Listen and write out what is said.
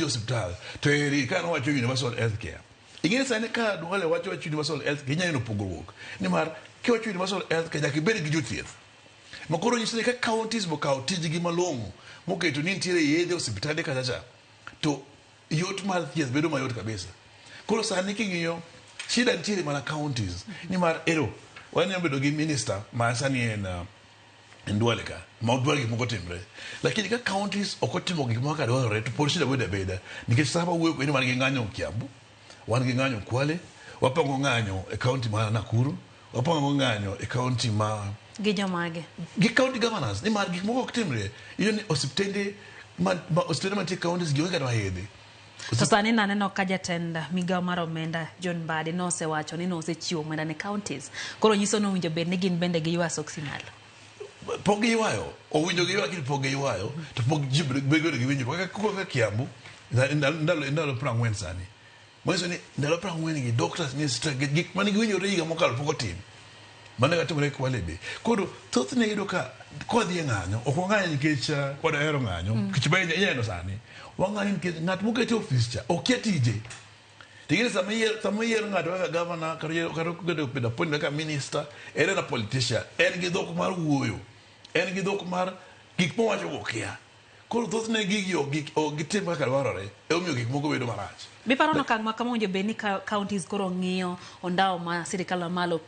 e osiptal to eri ka nowacho universal health care. Ing'e ni sani ka Duale wacho wach universal health care, inyalo neno pogruok nimar kiwacho universal health care nyaka ibed gi jothieth. Ma koro nyiso ni ka counties bokawo tijgi malong'o moketo ni nitiere yedhe e osiptande kacha cha to yot mar thieth bedo mayot kabisa. Koro sani king'iyo shida nitiere mana counties nimar ero wanyalo bedo gi minister ma sani en Ndwale ka ma odwaro gik moko timre lakini ka counties ok otimo gik moko kaka dwarore to pod shida bedo abeda nikech sama wuoyo kodi wan gi ng'anyo Kiambu, wan gi ng'anyo Kwale, wapango ng'anyo e county ma Nakuru, wapango ng'anyo e county ma Gi jomage? Gi county governors nimar gik moko ok timre. Iyudo ni osiptende ma, ma osiptende mantie e counties gi onge kata yedhe. To sani naneno ka jatend migawo mar omenda John Mbadi nosewacho ni nosechiwo omenda ne counties. Koro nyiso ni owinjo bed ni gin bende giywa soksi malo. Pok giywayo, owinjo giywa lakini pok giywayo to pok ji bedo gi winjruok kaka kaka Kiambu ndalo ndalo ndalo 40 sani. Manyiso ni ndalo 40 gi doctors ni strike gik mane giwinjore higa mokalo pok otim. Mano e timore Kwale be. Koro thothne iyudo ka kwadhi e ng'anyo, ok wang'anyo nikech wadahero ng'anyo, nikech be ineno sani. Wang'anyo nikech ng'at moket e ofis cha okia tije. Ting'eni sama iyiero sama iyiero ng'ato kaka governor kata iyiero kata obedo bedo appointed kaka minister, en en a politician, en gi dhok mar wuoyo, en gi dhok mar gik mowacho go okia. Koro thothne gigi ok ok gitim kaka dwarore, emomiyo gik moko bedo marach. Be iparo ni okang' ma kama owinjo bed ni counties koro ng'iyo ondawo ma sirikal mamalo